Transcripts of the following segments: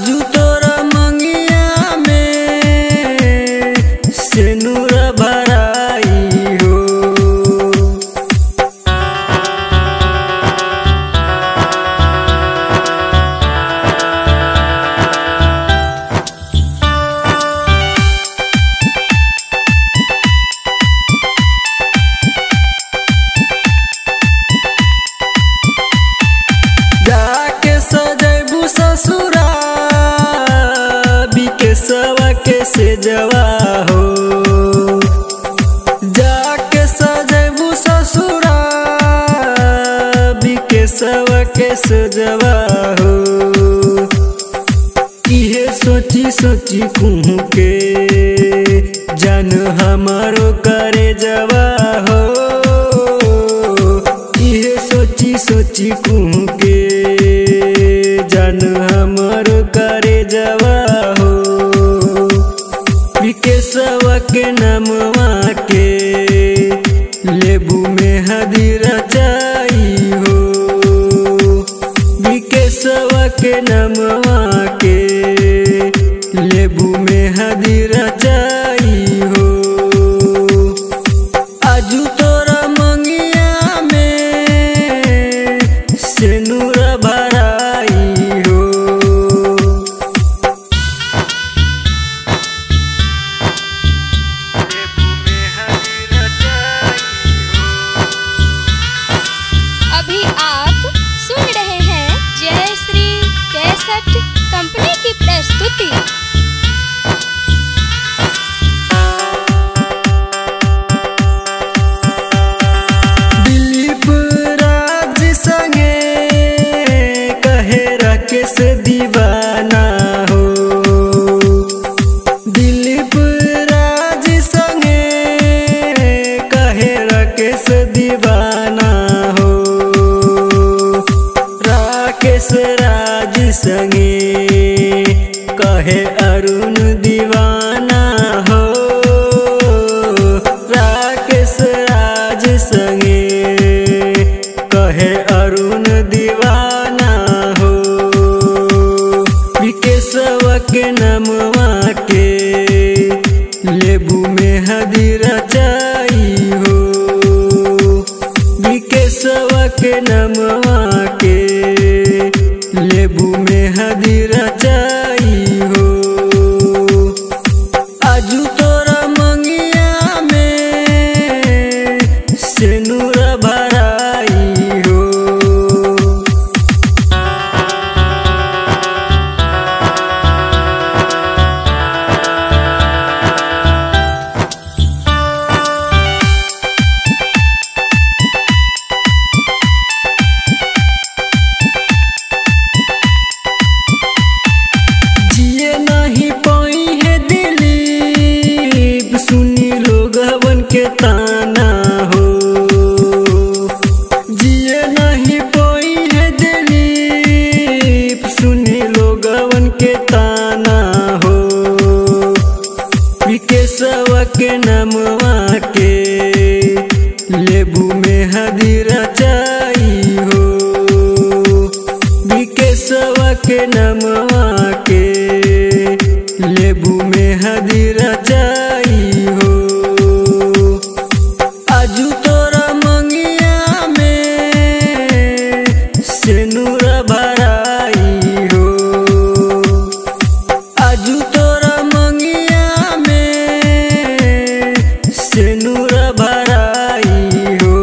आजू तोरा मंगिया में सेनुर भराई हो। जाके सजैबू ससुरा बिकेशवा के सेजवा हो। जाके सजैबू ससुरा बिकेशवा के सेजवा हो। इहे सोची सोची कुहू के जान हमारो करे जवा हो। इहे सोची सोची कुहू के जान हमारो करे जवा हो। बिकेशवा के नमवा के लेबू में हदी रचाई हो। बिकेशवा के नमवा के लेबू में हदी रचाई हो। आजू तोरा मंगिया में सेनुर भराई हो। अभी आप सुन रहे हैं जय श्री कैसेट कंपनी की प्रस्तुति। दिलीप राज संगे कहे राकेश दीवाना हो। दिलीप राज संगे कहे राकेश दीवाना हो। राकेश राज संगे कहे अरुण दीवाना हो। राकेश राज संगे कहे अरुण दीवाना हो। बिकेशवा के नमवा के लेबू में हदी रचाई हो। बिकेशवा के नमवा के लेबू में हदी रचाई हो। आजू तोरा मंगिया में सेनुर भराई हो। जिए नहीं पाई है दिलीप सुनी लोगवन के ताना हो। जिए नहीं पाई है दिलीप सुनी लोगवन के ताना हो। बिकेशवा के नमवा के लेबू में हदी रचाई हो। बिकेशवा के नमवा के लेबू में हदी रचाई हो। आजू तोरा मंगिया में सेनुर भराई हो। आजू तोरा मंगिया में सेनुर भराई हो।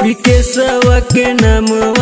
बिकेशवा के नमवा